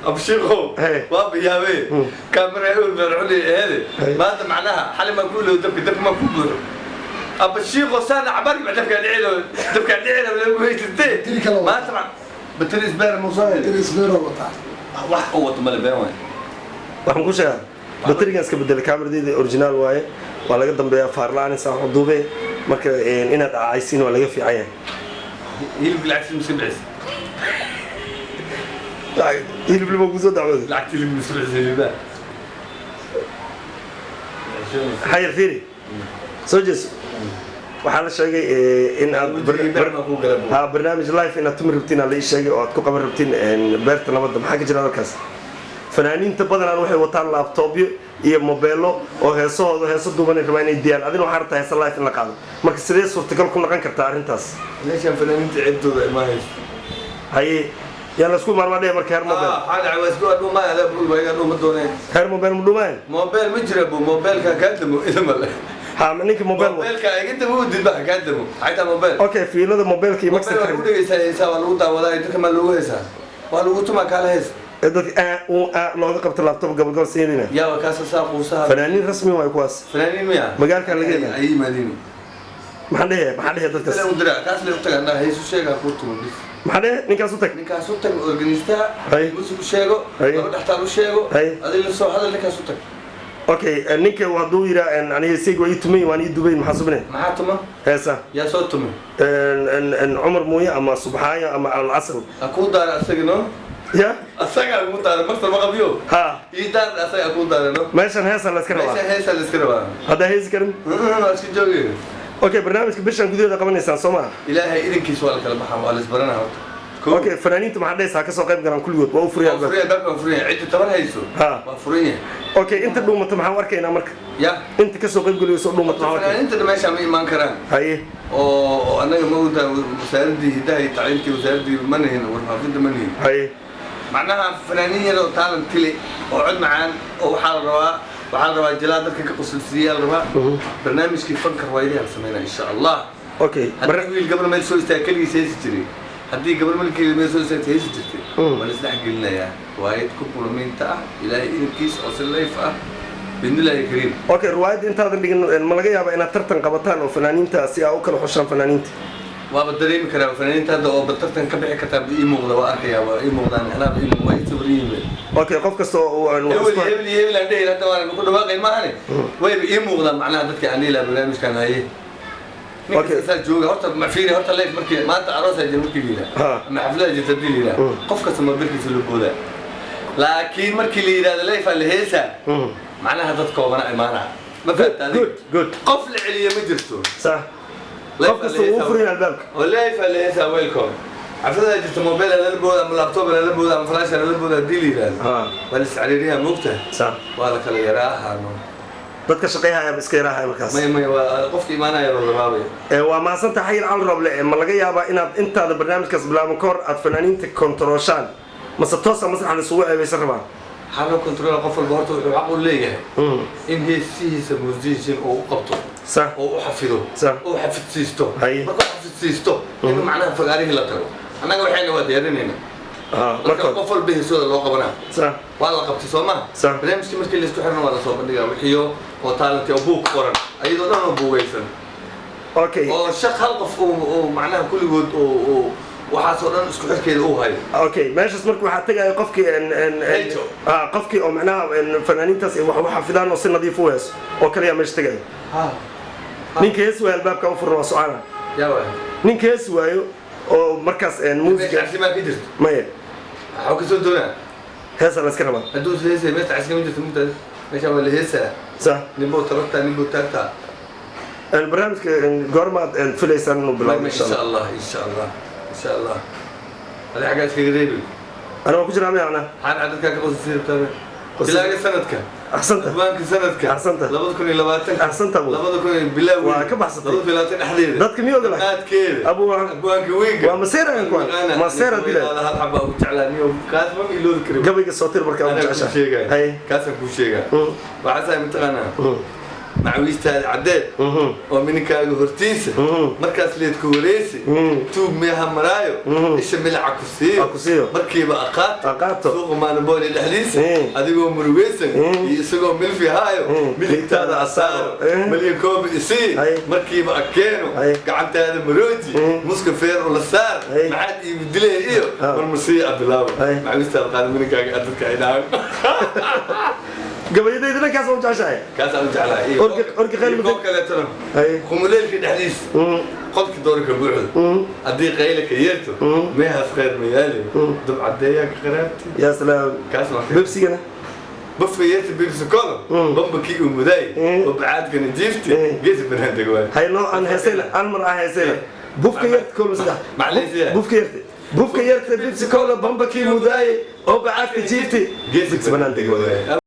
Abshiiqow. Hey. Waa biyaabe kaamira ewel baan cuni eede. Hey. Maanta macnaha xali maa ku ilow dabka, dabka maa ku buuxo abashiiqo saana cabarki ba dabkaa dhicilo, dabkaa dhicilo lagu haysatee. Bateri kale wata. Maanta bateri isbeer muusoo heli. Isbeero wataa. Wax uu wato male, been waay. Waxaan ku sheegaa baterigan iska bedelay, kaamiradeeda original waaye, waa laga dambeeyaa faarla-aan insaan wax u duube. Marka inaad cacaysiin waa laga fiican yahay. Hilibka lacagtiisa miska bixis? Hilib lima kusoo dacwooday. Lacagta hilibka miska bixis, hilibaa. Xayir, fiiri, soo jeeso. Waxaa la sheegay in aad Wejigii beer baa kuu gala, buu. Ha, barnaamij live inaad tumi rabtiin aa la ii sheegay oo aad ku qaban rabtiin beerta nabadda. Maxaa ka jira halkaas? Fanaaniinta badanaan waxay wataan laptopyo iyo mobeelo oo heesahooda heeso duubanay rabaa inay diyaan. Adina waxaa rabtaa heesa live in la qaado. Marka sidee suurtagal ku noqon kartaa arrintaas? Meeshaan fanaaniinta ceebtooda imaa hayso. Haye, yaa la isku imaan dheh marka heer mobile. Waxaa dhacay waa isku adhuumaa adaa buu iga dhuuma dooneen. Heer mobile ma dhumaan? Mobile ma jira bu, mobilka kaa damo idama le. Ha, ninka mobile wa Mobilka iga damo u didba kaa damo xataa mobile. Okay, fiilada mobilka iyo mobile waa mixer. Lagu dhegeysaa heesaa, waa lagu daawadaa, dadka maa loogu heesaa, waa lagu tumaa kaala hees. Ee dadka aa u aa looga qabta laptop gobol gobol siinina. Yaa waa kaasa saa quusaha. Fanaaniin rasmi waay kuwaas. Fanaaniin miya? Magaalkan laga helaa. Ay yimaadiin. Maxaan dhehe, maxaan dhehe dadkaas? U diraa kaas le u tagaa naa heesu sheegaa kuu tumo bis. Maxaan dhehe ninkaas u tag? Ninkaas u tag organistaha. Hay. Musig u sheego. Hay. Laba dhextaal u sheego. Hay. Adiga la soo hadal, ninkaas u tag. Okay, ninka hadduu yidhaa aniga heesayga waa ii tumay, waan ii dubayn, maxaa subne? Maxaa tuma? Heesa. Yaa soo tumay? Cumar Muuye ama Subxaayo ama Alcasr. Ha kuu daara asaga no. Ya. Asagaa kuu daara marsal ma qabyo. Ha. Ii daar asagaa kuu daara no. Meeshan heesa la iska meesha rabaa. Heesaa la iska rabaa. Haddaa heesi karin? Waa iska joogay. Okay, barnaamijka bishan gudaheeda qabanaysaan, soo maha? Ilaahay idinkiis waa la kala baxaa, waa la isbaranaa horta. Kow. Okay, fanaaniinta maxaa dhehaysaa? Ka soo qayb galaan kulligood, waa u furaya Waa albaabka. furan yahay, albaabka waa furan yahay, cidda tabar hayso. Ha. Waa furan yahay. Okay, inta dhuumata maxaan u arkaynaa marka? Ya. Inta kasoo qayb galayso dhuumata maxaan u arkaynaa? Fanaaniinta meesha ma imaan karaan. Haye. Oo annaga ma ogtahay wasaaraddii hidaha iyo tacliintii, wasaaraddii ma nihin, warfaafinta ma nihin. Haye. Macnaha fanaaniin yar oo talent leh oo cod macaan oo waxaa la rabaa jilaa dadka ka qosolsiiyaa la rabaa. Barnaamijkii fanka riwaayadaha la sameynaa, insha Allah. Okay. Haddii wiil gabar meel soo istaaga keligiis heesi jiray, haddii gabar meel keliya meel soo istaagta heesi jirtay, waa la isdhex gelinayaa riwaayad ku kulamiinta ah, Ilaahay idinkiis, oo si live ah, biidnillaahi kariim. Okay, riwaayadda intaadan dhigin, ma laga yaabaa inaad tartan qabataan oo fanaaniinta si aa u kala xushaan fanaaniinta? Waaba dareemi karaa fanaaniinta hadda oo tartan ka bixi kartaa ii muuqda, waa arkayaa, waa ii muuqdaan, anaaba ii muuqda, waa ii sawiran yihiin. Okay, qof kasta oo Hebel hebel iyo hebel aan dhehi hadda waana ku dhawaaqay maahane, wayba ii muuqdaan macnaha dadka aan dhihi lahaa barnaamijkan haye. Ninka saa jooga horta ma fiiri horta live markii maanta aroosaa jira markii la yidhaah ama xafladaa jirta haddii la yidhaah, qof kasta mobilkiisa loo boodaa, laakiin markii la yidhahdo live aa la heesaa, macnaha dad koobana imaanaa, ma fahamta adiga? Good, good. Qof la celiyo ma jirto. Sax, qof kasta wuu u furan albaabka. Oo live aa la heesaa, welcome. Xafladaa jirta, mobile lala booda ama laptop lala booda ama flash lala booda haddii la yidhahdo, waa la iscariiriyaa, moogtahay? Sax. Waa la kala yaraahaano. Dadka shaqeyhaya iska yaraahay markaas. Maya, maya, waa qofka imaanaya la rabaabaya. Waa mahadsantahay, Xayir Cali Roble. Ma laga yaabaa inaad intaada barnaamijkaas bilaaban ka hor aad fanaaniinta kontarooshaan, mase toosa masraxa la isugu ceebaysan rabaa? Waxaa loo kontrola qof walba horta wuxuu xaq u leeyahay in heesihiisa musician uu u qabto oo u xafido oo u xafidsiisto. Markuu xafidsiisto inuu macnaha fagaarihii la tago, annaga waxayna waa diyaarinayna. Marka marka qof walba heesooda loo qabanaa. Waa la qabtay, soo maha? Sax. Barnaamijkii markii laisku xirna waa lasoo bandhigaa wixiyo oo talent oo buug qoran ayadoo dhan oo buugaysan oo shaq hal qof uu macnaha kulligood uu waxaasoo dhan isku xirkeeda uu hayo. Okay, meeshaas marka waxaa tegaya qofkii Hejo. Qofkii oo macnaha fanaaniintaas ay wax u xafidaan oo si nadiif u heeso oo kaliya meesha tegaya. Ninka heesi waayo albaabka u furna, waa socana. Yaa waay? Ninka heesi waayo oo markaas meesha muusiga casimaa ka jirto. Maya. Waxaa kasoo doonaa. Heesa la iska rabaa. Hadduu heesay meesha caskama jirto mugtaas, meesha waa la heesaa. Ninbuu tabartaa, ninbuu taagtaa. Barnaamijka goormaad filaysaan inuu bilaabo, insha insha Allah? Allah, insha Allah, insha Allah. Adi xaggaa iskaga reebi. Ana waan ku jiraa maya macnaha. Maxaan dadkaa ka qosasii rabtaa? Bilaaga sanadka. Axsanta. Abwaanka sanadka. Axsanta. 2020. Axsanta, abu. 2000 iyo bilaaw. Waa ka baxsatay. 2020 dhexdeeda. Dadka miyuu ogolahay? Qaadkeeda. Abwaanka weynka. Waa maseerayaan kuwan. Maseera dilay. Hal xaba ugu jeclaa niyo, kaas ma iloobi karin. Gabayga soo tir markaa ugu Anaa kuu jeceshahay. sheegaya. Haye. Kaasaan kuu sheegaa. Waxaa sahay mataqaanaa. Macawiistaada caddeed oo mininkaaga hortiisa markaas leedka wareysi, tuug meeha maraayo, isha milica ku siiyo. Ha ku siiyo. Markiiba aqaato. Aqaato. Suuqa maanabooli dhexdiisa adigoo murugeysan iyo isagoo milfi haayo, midigtaada asaaro, malyan koobi isii. Markiiba akeeno. Gacantaada marooji, muska feer ula saar. Maxaad iigu dilay iyo marmarsiya abilaabo. Macawiistaada qaada, mininkaaga dadka ay dhahaan. Gabayadayda dhankaas waa u jeceshahay. Kaasaan u jeclahay. Orgi khayr. Iyo koo kaleetona, khumuleelka dhexdiisa, qolki doorka buuxdo, haddii qayle ka yeerto, meehaas khayr ma yaali, dub caddeeyaa ka qaraabti. Yaa salaam. Kaas waa Bebsigana? Bafka yeerta Pepsi Cola, bambakii uu mudaay oo bacaadkana jiifti, geesi banaan deg waay. Hay noo aan heesayna, aan mar aan heesayna. Bufka yarta kool saddex. Macaleysiya. Bufka yarta, bufka yarta, Pepsi Cola, bambakii mudaaye oo bacaadka jiifti, geesi banaan deg waay.